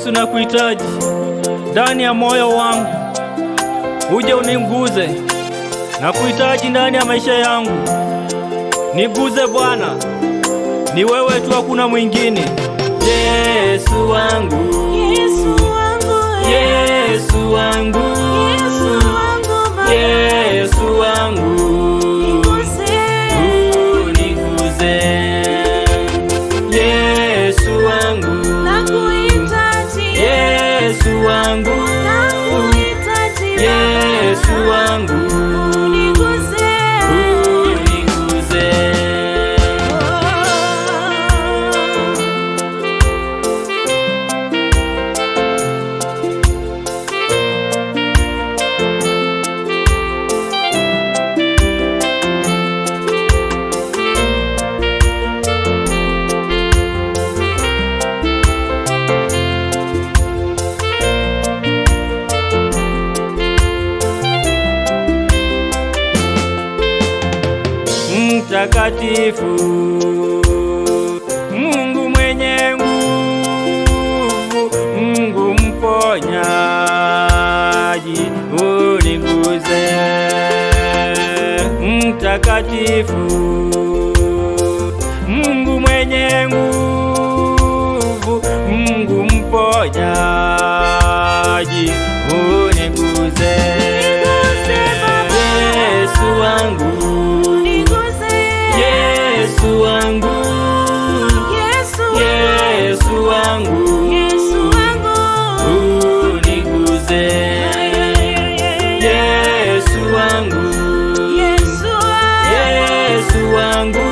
Yesu, nakuhitaji ndani ya moyo wangu, uje uniguze. Nakuhitaji ndani ya maisha yangu, niguze Bwana, ni wewe tu, hakuna mwingine. Yesu wangu, Yesu wangu, Yesu wangu, Yesu wangu Baba, Yesu wangu, niguse. Uniguze. Yesu wangu, Nakuhitaji, Yesu wangu, nakuhitaji Yesu Baba, wangu, uniguse. Uniguze. Mtakatifu, Mungu mwenye nguvu, Mungu mponyaji, uniguze. Mtakatifu, Mungu mwenye nguvu, Mungu mponyaji, uniguze. Niguze Baba. Yesu wangu, Uniguse. Yesu wangu, Yesu wangu, Yesu wangu, Yesu wangu. Uniguze. Yesu wangu, Yesu wangu. Yesu wangu,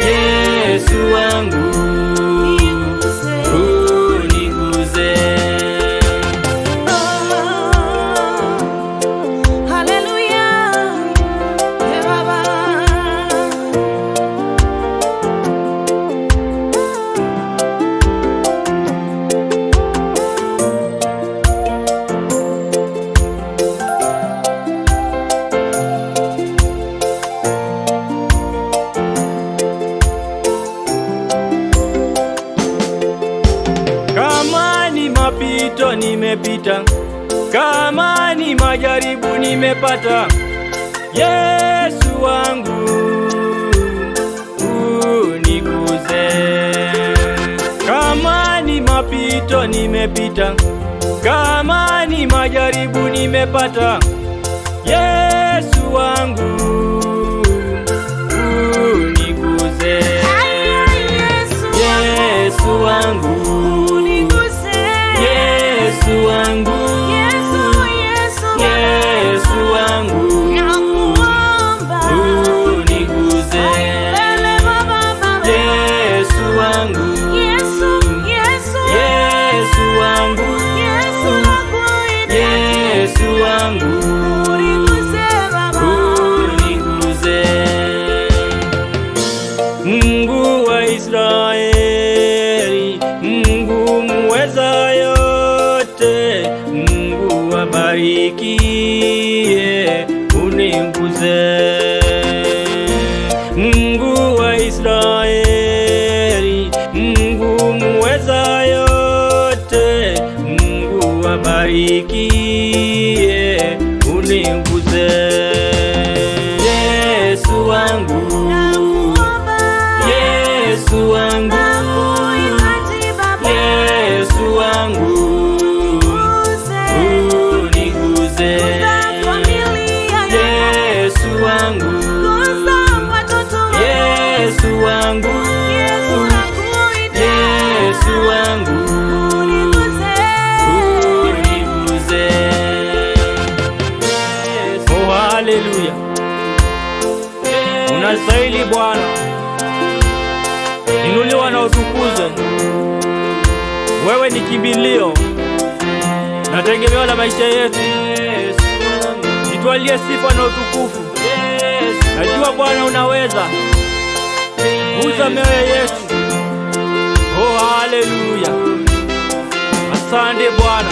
Yesu wangu, Niguse. Uniguze. Haleluya. Ee Baba. Kama ni mapito nimepita, kama ni majaribu nimepata, Yesu wangu uniguze. Kama ni mapito nimepita, kama ni majaribu nimepata, Yesu wangu uniguze. Yesu Yesu wangu. wangu, Uniguse. Yesu wangu, Yesu, Yesu Baba. Yesu wangu, Nakuomba. Uniguze. Mbele Baba, Baba. Yesu wangu, Yesu, Yesu. Yesu wangu, Yesu nakuhitaji. Yesu wangu, Uniguse Baba. Uniguze. Mungu wa Israeli, Mungu muweza yote, Mungu abarikie, uniguze. Mungu wa Israeli, Mungu muweza yote, Mungu abarikie, uniguze. Yesu wangu, Nakuomba. Yesu wangu, Nakuhitaji Baba. Yesu wangu, Uniguse. Uniguze. Gusa familia yangu. Yesu wangu, Gusa watoto wangu. Yesu wangu, Yesu nakuhitaji. Yesu wangu, Uniguse. Uniguze. Oh, haleluya! Unastahili Bwana, inuliwa na utukuzwe. Wewe ni kimbilio na tegemeo la maisha yetu. Jitwalie sifa na utukufu. Najua Bwana unaweza. Guza mioyo yetu. Oh, haleluya! Asante Bwana.